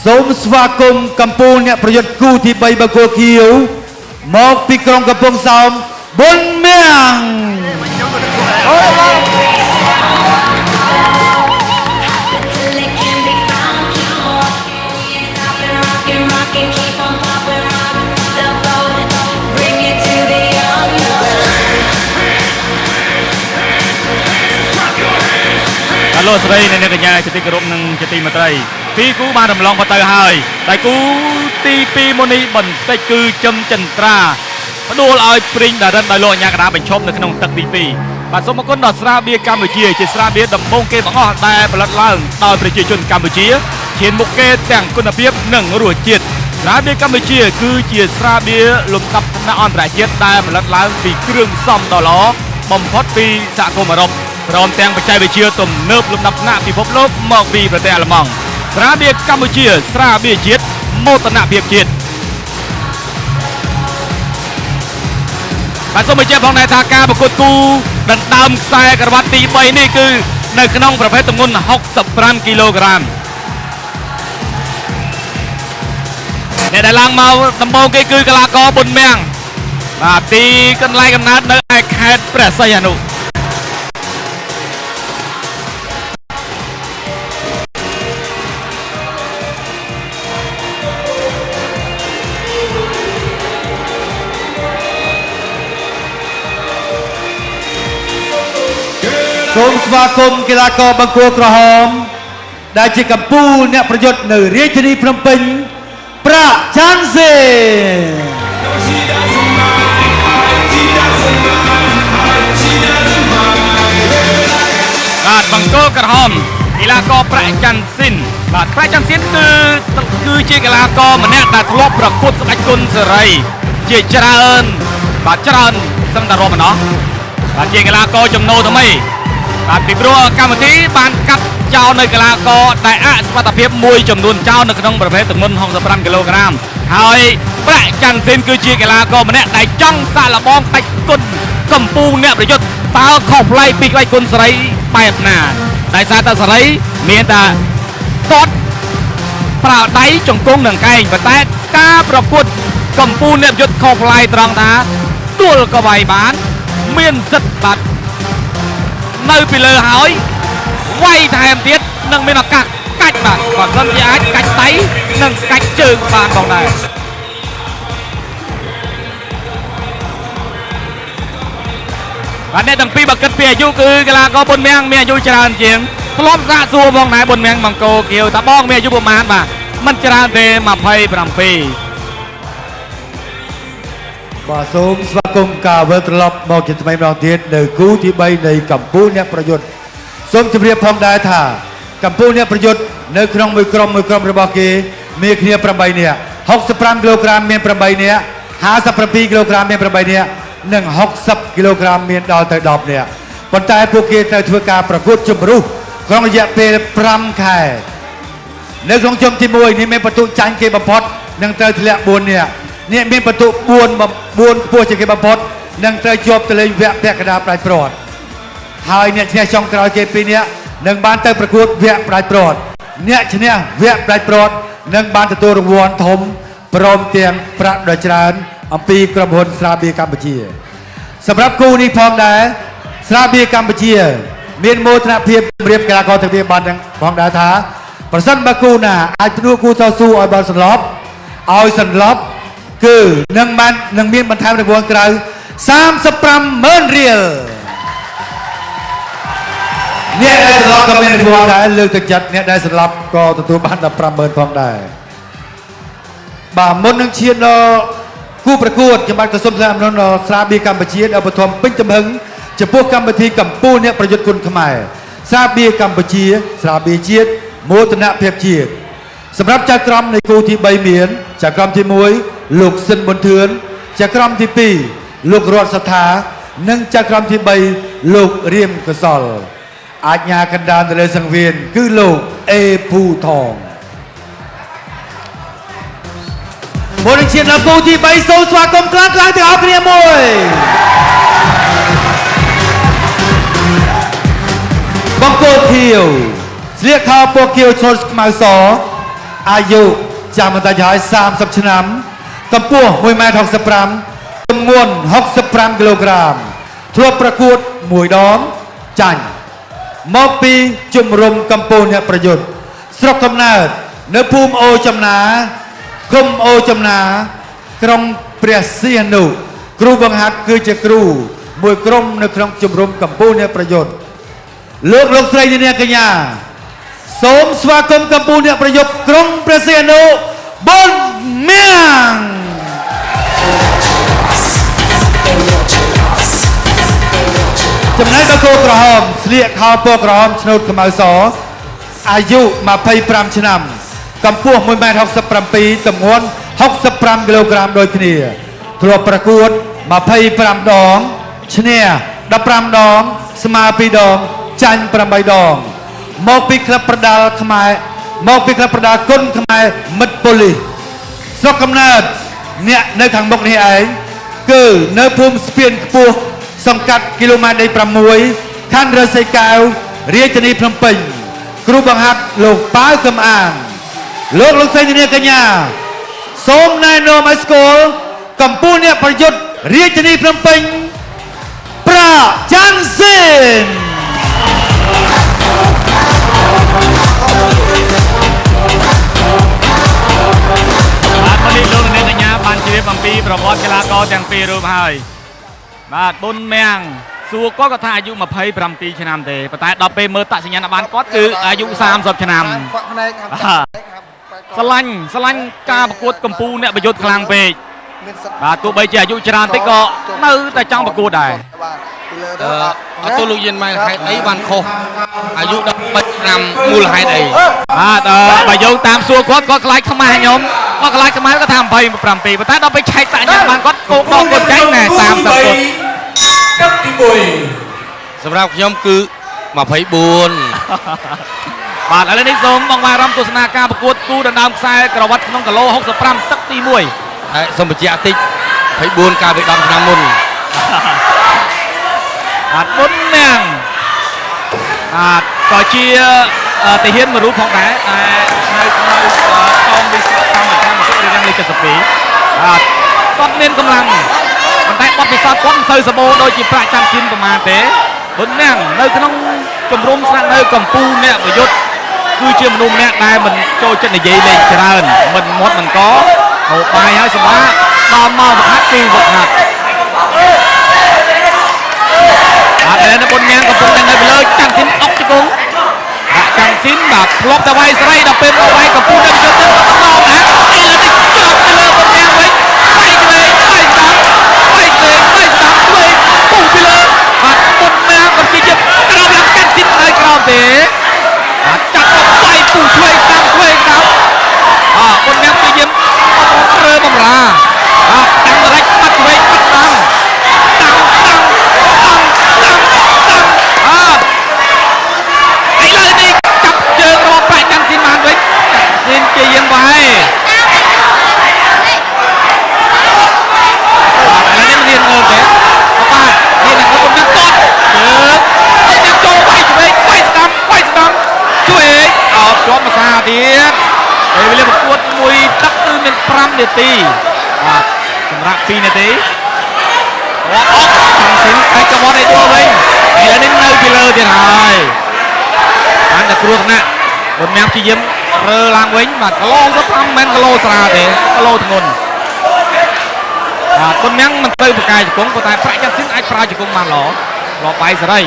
សូមស្វាគមន៍កម្ពុជាអ្នកប្រយុទ្ធគូទី3បង្គោលខៀវមកពីក្រុងកំពង់សោមប៊ុនមៀង Till it can be found, keep walking, ain't stopping, rocking, rocking, keep on popping, rock the boat, bring it to the underground. បាទលោកស្រីអ្នកនាងកញ្ញាជាទីគោរពនិងជាទីមេត្រីពីរគូបានរំលងផុតទៅហើយតែគូទី2មុននេះបន្តិចគឺជឹមចន្ទ្រាផ្ដួលឲ្យព្រីងដារិនដោយលោកអញ្ញាកដាបញ្ឈប់នៅក្នុងទឹកទី2បាទសូមអរគុណដល់ស្រាបៀរកម្ពុជាជាស្រាបៀរដំបូងគេបង្អស់ដែលផលិតឡើងដោយប្រជាជនកម្ពុជាឈានមុខគេទាំងគុណភាពនិងរសជាតិស្រាបៀរកម្ពុជាគឺជាស្រាបៀរលំដាប់ថ្នាក់អន្តរជាតិដែលផលិតឡើងពីគ្រឿងផ្សំដ៏ល្អបំផុតពីសហគមន៍អឺរ៉ុប ព្រមទាំងបច្ចេកវិទ្យាទំនើបលំដាប់ថ្នាក់ពិភពលោកមកពីប្រទេសអាល្លឺម៉ង់ស្រាបៀរកម្ពុជាស្រាបៀរជាតិមោទនភាពជាតិបាទសូមបញ្ជាក់ផងដែរថាការប្រកួតគូដណ្ដើមខ្សែក្រវ៉ាត់ទី3នេះគឺនៅក្នុងប្រភេទទម្ងន់65គីឡូក្រាមអ្នកដែលឡើងមកដំបូងគេគឺកីឡាករប៊ុនមៀងបាទទីកន្លែងកំណើតនៅឯខេត្តព្រះសីហនុ សូមស្វាគមន៍កីឡាករបង្គោលក្រហម ដែលជាកម្ពុជាអ្នកប្រយុទ្ធនៅរាជធានីភ្នំពេញប្រាក់ច័ន្ទសេ បាទបង្គោលក្រហមកីឡាករប្រាក់ច័ន្ទស៊ីនបាទប្រាក់ច័ន្ទស៊ីនគឺគឺជាកីឡាករម្នាក់ដែលធ្លាប់ប្រកួតស្ដេចគុណសេរីជាច្រើនបាទច្រើនសឹងតែរាប់មិនអស់បាទជាកីឡាករចំណូលថ្មីបាទពីព្រោះកម្មវិធីបានកាត់ចោលនៅកីឡាករដែលអសមត្ថភាពមួយចំនួនចោលនៅក្នុងប្រភេទទម្ងន់65គីឡូក្រាមហើយប្រាក់ច័ន្ទស៊ីនគឺជាកីឡាករម្នាក់ដែលចង់សាកល្បងដាច់គុណកម្ពូលអ្នកប្រយុទ្ធតើខុសប្លែកពីក្បាច់គុណសេរីបែបណាដែលសារតែសេរីមានតែទាត់ប្រើដៃជង្គង់និងកែងប៉ុន្តែការប្រកួតកម្ពូលអ្នកប្រយុទ្ធខុសប្លែកត្រង់ថាទួលក៏វាយបាន មានសិទ្ធិបាទនៅពីលើហើយវាយថែមទៀតនឹងមានឱកាសកាច់បាទបើសិនជាអាចកាច់ដៃនិងកាច់ជើងបានផងដែរបាទអ្នកទាំងពីរបើគិតពីអាយុគឺកីឡាករប៊ុនមៀងមានអាយុច្រើនជាងធ្លាប់សាកសួរផងដែរប៊ុនមៀងបង្គោលខៀវតាបងមានអាយុប្រហែលបាទមិនច្រើនទេ27 បាទសូមស្វាគមន៍ការវិលត្រឡប់មកជាថ្មីម្ដងទៀតនៅគូទី3នៃកម្ពុជាអ្នកប្រយុទ្ធសូមជម្រាបផងដែរថាកម្ពុជាអ្នកប្រយុទ្ធនៅក្នុងមួយក្រុមមួយក្រុមរបស់គេមានគ្នា8នាក់65គីឡូក្រាមមាន8នាក់57គីឡូក្រាមមាន8នាក់និង60គីឡូក្រាមមានដល់ទៅ10នាក់ប៉ុន្តែពួកគេត្រូវធ្វើការប្រកួតជម្រុះក្នុងរយៈពេល5ខែ នៅក្នុងជុំទី1នេះមានបន្ទុកចាញ់គេបំផុតនឹងត្រូវធ្លាក់4នាក់នេះមានបន្ទុក4 4ខ្ពស់ជាងគេបំផុតនឹងត្រូវជាប់ទៅលេងវគ្គពាក់កណ្ដាលផ្ដាច់ព្រាត់ហើយអ្នកឈ្នះចុងក្រោយគេ2នាក់នឹងបានទៅប្រកួតវគ្គផ្ដាច់ព្រាត់អ្នកឈ្នះវគ្គផ្ដាច់ព្រាត់នឹងបានទទួលរង្វាន់ធំព្រមទាំងប្រាក់ដ៏ច្រើនអំពីក្រុមហ៊ុនស្រាបៀរកម្ពុជា សម្រាប់គូនេះផងដែរស្រាបៀរកម្ពុជា មានមោទនភាពជម្រាបកីឡាករទាំងពីរបានទាំងផងដែរថាប្រសិនបើគូណាអាចផ្នួគូតស៊ូឲ្យបានសន្លប់ឲ្យសន្លប់គឺនឹងបាននឹងមានបន្ថែមរង្វាន់ក្រៅ35ម៉ឺនរៀលអ្នកដែលសន្លប់ក៏មានរង្វាន់ដែរលើកទឹកចិត្តអ្នកដែលសន្លប់ក៏ទទួលបាន15ម៉ឺនផងដែរ បាទមុននឹងឈានដល់គូប្រកួតខ្ញុំបាទក៏សូមថ្លែងអំណរដល់ស្រាបៀរកម្ពុជាដែលបឋមពេញទំហឹងចំពោះកម្មវិធីកម្ពុជាអ្នកប្រយុទ្ធគុណខ្មែរស្រាបៀរកម្ពុជា ស្រាបៀរជាតិមោទនភាពជាតិសម្រាប់ចៅក្រមនៃគូទី3មានចៅក្រមទី1លោកស៊ិនប៊ុនធឿនចៅក្រមទី2លោករតសថា និងចៅក្រមទី3លោករៀមកសលអាជ្ញាកណ្ដាលទៅលើសង្វៀនគឺលោកអេភូថង មុននឹងឈានដល់គូទី3សូមស្វាគមន៍ខ្លាំងៗទាំងអស់គ្នាមួយបង្គោលខៀវ ស្លៀកខោពណ៌ខៀវឈុតខ្មៅសអាយុចាំមិនតាច់ហើយ30ឆ្នាំកម្ពស់1.65ម៉ែត្រទម្ងន់65គីឡូក្រាមធ្លាប់ប្រកួតមួយដងចាញ់មកពីជំរំកម្ពុជាអ្នកប្រយុទ្ធស្រុកកំណើតនៅភូមិអូចំណាឃុំអូចំណាក្រុងព្រះសីហនុគ្រូបង្ហាត់គឺជាគ្រូមួយក្រុមនៅក្នុងជំរំកម្ពុជាអ្នកប្រយុទ្ធលោកលោកស្រីអ្នកកញ្ញាសូមស្វាគមន៍កម្ពុជាអ្នកប្រយុទ្ធក្រុងព្រះសីហនុប៊ុនមៀងចំណែកបង្គោលក្រហមស្លៀកខោពណ៌ក្រហមឆ្នូតខ្មៅសអាយុ25ឆ្នាំកម្ពស់1.67ម៉ែត្រទម្ងន់65គីឡូក្រាមដូចគ្នាធ្លាប់ប្រកួត25ដងឈ្នះ15ដងស្មើ2ដងចាញ់8ដងមកពីក្លឹបប្រដាល់ខ្មែរមកពីក្លឹបប្រដាល់គុណខ្មែរមិត្តប៉ូលីសស្រុកកំណើតអ្នកនៅខាងមុខនេះឯងគឺនៅភូមិស្ពានខ្ពស់សង្កាត់គីឡូម៉ែត្រលេខ6ខណ្ឌឫស្សីកែវរាជធានីភ្នំពេញគ្រូបង្ហាត់លោកប៉ាវកំអាងលោកលោកស្រីនាងកញ្ញាសូមណែនាំឲ្យស្គាល់កម្ពុជាអ្នកប្រយុទ្ធរាជធានីភ្នំពេញប្រាច័ន្ទសិន បាទមនេះលោកអ្នកកញ្ញាបានជ្រាបអំពីប្រវត្តិកីឡាករទាំងពីររូបហើយបាទប៊ុនមៀងសួរគាត់ក៏ថាអាយុ27ឆ្នាំទេប៉ុន្តែដល់ពេលមើលតសញ្ញាណប័ណ្ណគាត់គឺអាយុ30ឆ្នាំ បាក់ផ្នែកครับ ស្រឡាញ់ស្រឡាញ់ការប្រកួតកម្ពុជាអ្នកប្រយុទ្ធខ្លាំងពេក មានសិទ្ធិ បាទទោះបីជាអាយុច្រើនតិចក៏នៅតែចង់ប្រកួតដែរ បាទពីលើទៅ អឺអត់ទោះលោកយានម៉ែហេតុអីបានខុសអាយុ13ឆ្នាំមូលហេតុអី បាទអឺបើយោងតាមសួរគាត់គាត់ខ្លាចខ្មាស់ខ្ញុំគាត់ខ្លាចខ្មាស់គាត់ថា27ប៉ុន្តែដល់ពេលឆែកតសញ្ញាណប័ណ្ណគាត់គោកដកគាត់ចែងណែ30គាត់ ទឹកទី1 សម្រាប់ខ្ញុំគឺ24 បាទឥឡូវនេះសូមបងប្អូនអារម្មណ៍ទស្សនាការប្រកួតគូដណ្ដើមខ្សែក្រវ៉ាត់ក្នុងគីឡូ65ទឹកទី1 ហើយសូមបញ្ជាក់តិច24កាលពី10ឆ្នាំមុន បាទប៊ុនមៀងបាទក៏ជាទាហានមួយរូបផងដែរតែនៅក្នុងកងវិស្វកម្មធម្មជាតិរាំងលេខ72បាទគាត់មានកម្លាំងប៉ុន្តែបទពិសោធន៍គាត់មិនសូវសម្បូរដូចជាប្រាក់ចាំស៊ីនប្រមាណទេប៊ុនមៀងនៅក្នុងគម្រោងស្នាក់នៅកម្ពុជាអ្នកប្រយុទ្ធគឺជាមនុស្សម្នាក់ដែលមិនចូលចិត្តនិយាយលេងច្រើនមិនមាត់មិនកហូបបាយហើយសម្រាប់ដល់មកវឹកហាត់គឺវឹកហាត់ បាទឥឡូវនេះប៊ុនញ៉ាងកំពុងតែនៅពីលើចាំងស៊ីនអុកជង្គង់ដាក់ចាំងស៊ីនបាទធ្លាប់តែវាយស្រីដល់ពេលមកវាយកំពុងតែជិះទៅបន្តណាឥឡូវនេះជាប់ទៅលើប៊ុនញ៉ាងវិញវាយឆ្វេងវាយស្ដាំវាយឆ្វេងវាយស្ដាំឆ្វេងពុះពីលើបាទប៊ុនញ៉ាងក៏ជាជាក្រោមឡើងកាន់ស៊ីនហើយក្រោមទេបាទចាប់ទៅវាយពុះឆ្វេងស្ដាំឆ្វេងស្ដាំអប៊ុនញ៉ាងព្យាយាមរើបំរាបាទតាំងរ៉ាច់បាត់ឆ្វេងបាត់ស្ដាំតាំងតាំងតាំងតាំងតាំងអឥឡូវនេះចាប់ជើងរបស់ប្រាក់ចាំស៊ីនបានវិញស៊ីនជាយាមវាយបាទឥឡូវនេះមិនរៀនងើបទេបាទរៀនតែងើបមិនទាត់ជើងទៅចាំចូលវាយឆ្វេងវាយស្ដាំវាយស្ដាំឆ្វេងអោបជាប់ភាសាទៀតពេលវេលាប្រកួតមួយទឹកគឺមាន5នាទីបាទសម្រាប់2នាទី អត់អត់ខាងស៊ីនកាច់កបត់ឲ្យដួលវិញឥឡូវនេះនៅពីលើទៀតហើយបានតែគ្រោះថ្នាក់ប៊ុនញ៉ាំព្យាយាមរើឡើងវិញបាទគីឡូ15មិនមែនគីឡូស្រាលទេគីឡូធ្ងន់បាទប៊ុនញ៉ាំមិនទៅប្រកាយជង្គង់ប៉ុន្តែប្រាក់ចាន់ស៊ីនអាចប្រើជង្គង់បានល្អល្អបាយសេរី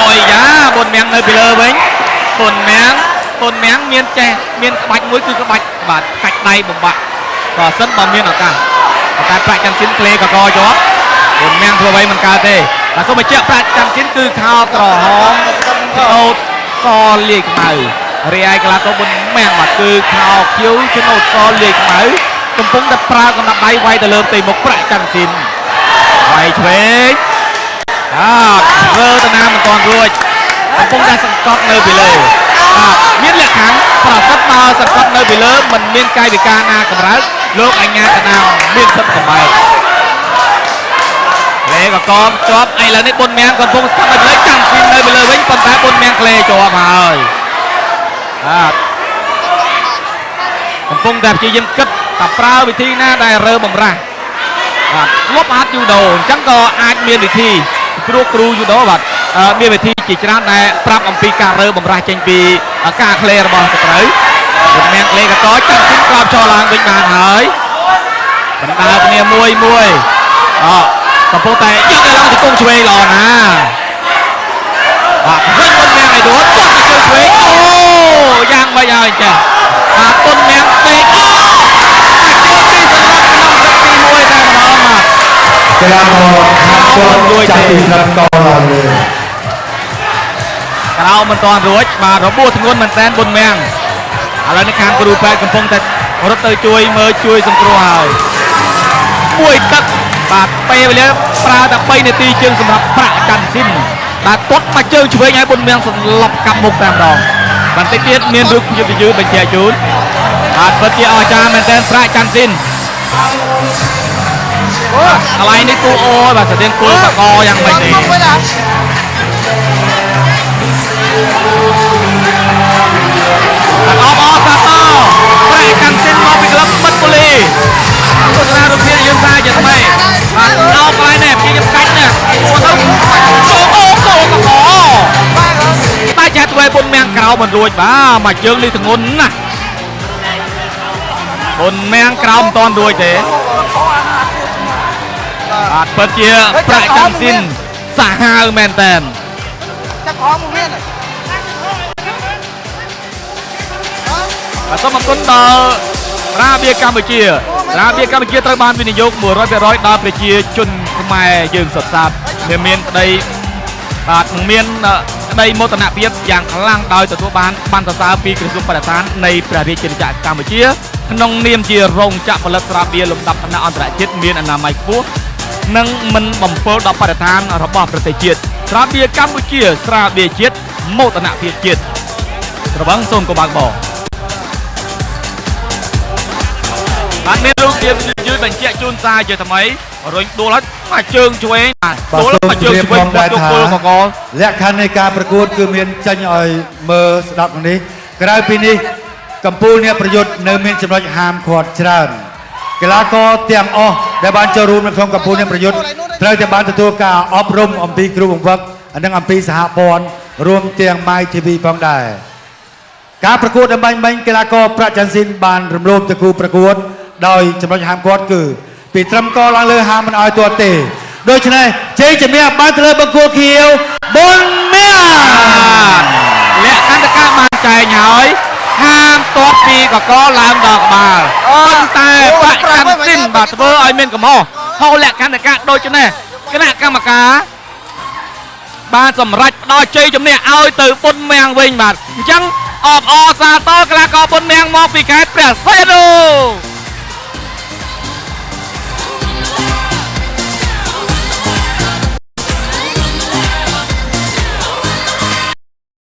អូយយ៉ាប៊ុនញ៉ាំនៅពីលើវិញប៊ុនញ៉ាំប៊ុនញ៉ាំមានចេះមានក្បាច់មួយគឺក្បាច់បាទកាច់ដៃបំបាក់បើសិនបើមានឱកាសប៉ុន្តែប្រាក់ចាំស៊ីនក្លេកកជាប់ប៊ុនញ៉ាំធ្វើអ្វីមិនកើតទេបាទសូមបញ្ជាក់ប្រាក់ចាំស៊ីនគឺខោក្រហមឆ្នោតសលាយខ្មៅរីឯកីឡាករប៊ុនញ៉ាំបាទគឺខោខៀវឆ្នោតសលាយខ្មៅកំពុងតែប្រើកំណត់ដៃវាយទៅលើផ្ទៃមុខប្រាក់ចាំស៊ីនវាយឆ្វេងបាទធ្វើទៅណាមិនទាន់រួចកំពុងតែសង្កត់នៅពីលើបាទមានលក្ខខណ្ឌប្រសិនបើសង្កត់នៅពីលើមិនមានកាយវិការណាកម្រើកលោកអញ្ញាកណ្ដាលមានសិទ្ធិសម្បែកលេ េកកមជាប់ឥឡូវនេះប៊ុនមៀងកំពុងស្ថិតនៅលើចាំស៊ីននៅពីលើវិញប៉ុន្តែប៊ុនមៀងក្លេជាប់ហើយបាទកំពុងតែព្យាយាមគិតថាប្រើវិធីណាដែលរើបំរាស់បាទលប់ហាត់យូដូអញ្ចឹងក៏អាចមានវិធីព្រោះគ្រូយូដូបាទមានវិធីជាច្រើនដែលប្រាប់អំពីការរើបំរាស់ចេញពីការក្លេរបស់សត្រូវប៊ុនមៀងក្លេកកចាំស៊ីនក្របចោលឡើងវិញបានហើយបណ្ដើគ្នាមួយមួយអកំពុងតែយកទៅឡើងជង្គង់ឆ្វេងល្អណាស់បាទវិញប៊ុនមៀងឲ្យដួលទាត់ទៅជើងឆ្វេងអូយ៉ាងម៉េចហើយចាបាទប៊ុនមៀងពេកអូតែជើងទីសម្រាប់ក្នុងទឹកទី1តែម្ដងបាទ កីឡាករហាត់គាត់ចាប់ពីត្រឹមកឡើងលើ ក្រោមមិនទាន់រួចបាទរបួសធ្ងន់មែនតែនប៊ុនមៀងឥឡូវនេះខាងគ្រូពេទ្យកំពុងតែរត់ទៅជួយមើលជួយសង្គ្រោះហើយមួយទឹកបាទពេលវេលាប្រើតែ3នាទីជាងសម្រាប់ប្រាក់ច័ន្ទស៊ីនបាទទាត់មកជើងឆ្វេងឲ្យប៊ុនមៀងសន្លប់កាប់មុខតែម្ដងបន្តិចទៀតមានរូបភាពយឺតបញ្ជាក់ជូនបាទពិតជាអស្ចារ្យមែនតែនប្រាក់ច័ន្ទស៊ីនកន្លែងនេះគូអូបាទស្ទៀងគល់បកយ៉ាងម៉េចទេបាទអបអសាទរប្រាក់ច័ន្ទស៊ីនមកពីក្លឹបមិត្តប៉ូលីទស្សនារូបភាពយើងសារជាថ្មីបាទអោកន្លែងនេះព្យាយាមកាច់ណាទៅចូលអូកោកកតែចាត់ធ្វើបុនមៀងក្រៅមិនរួចបាទមកជើងនេះធ្ងន់ណាស់បុនមៀងក្រៅមិនតាន់រួចទេបាទពិតជាប្រាក់ច័ន្ទស៊ីនសាហាវមែនតើ ចាប់ក្រមមាន បាទសូមអរគុណដល់រាបៀកម្ពុជារាបៀកម្ពុជាត្រូវបានវិនិយោគ100%ដល់ប្រជាជនខ្មែរយើងសុទ្ធសាធវាមានក្តីបាទនឹងមានក្តីមោទនភាពយ៉ាងខ្លាំងដោយទទួលបានបានសរសើរពីក្រសួងបរិស្ថាននៃព្រះរាជាណាចក្រកម្ពុជាក្នុងនាមជារោងចក្រផលិតស្រាបៀរលំដាប់ថ្នាក់អន្តរជាតិមានអនាម័យខ្ពស់និងមិនបំពុលដល់បរិស្ថានរបស់ប្រទេសជាតិស្រាបៀរកម្ពុជាស្រាបៀរជាតិមោទនភាពជាតិស្រវឹងសូមកុំបើកបរបាទមានរូបភាពយឺតបញ្ជាក់ជូនសារជាថ្មីរុញដួលហើយមកជើងឆ្វេង បាទ ដួល សូម មកជើង ជម្រាប ឆ្វេង ផងដែរថា គាត់យកគល់កក លក្ខខណ្ឌនៃការប្រកួតគឺមានចេញឲ្យមើលស្ដាប់នេះក្រៅពីនេះកម្ពុជាអ្នកប្រយុទ្ធនៅមានចំណុចហាមឃាត់ច្រើនកីឡាករទាំងអស់ដែលបានចូលរួមនៅក្នុងកម្ពុជាអ្នកប្រយុទ្ធត្រូវតែបានទទួលការអប់រំអំពីគ្រូបង្វឹកនិងអំពីសហព័ន្ធរួមទាំង My TV ផងដែរការប្រកួតដើម្បីបាញ់កីឡាករប្រាក់ច័ន្ទស៊ីនបានរំលោភទៅគូប្រកួតដោយចំណុចហាមឃាត់គឺពីត្រឹមកឡើងលើហាមមិនឲ្យទាត់ទេដូច្នេះជ័យជំនះបានទៅលើបង្គោលខៀវប៊ុនមៀង លក្ខន្តិកៈបានចែងហើយហាមទាត់ពីកកឡើងដល់ក្បាលប៉ុន្តែប្រាក់ច័ន្ទស៊ីនបាទធ្វើឲ្យមានកំហុសហៅលក្ខន្តិកៈដូច្នេះគណៈកម្មការបានសម្រេចផ្ដល់ជ័យជំនះឲ្យទៅប៊ុនមៀងវិញបាទអញ្ចឹងអបអរសាទរកីឡាករប៊ុនមៀងមកពីខេត្តព្រះសីហនុ។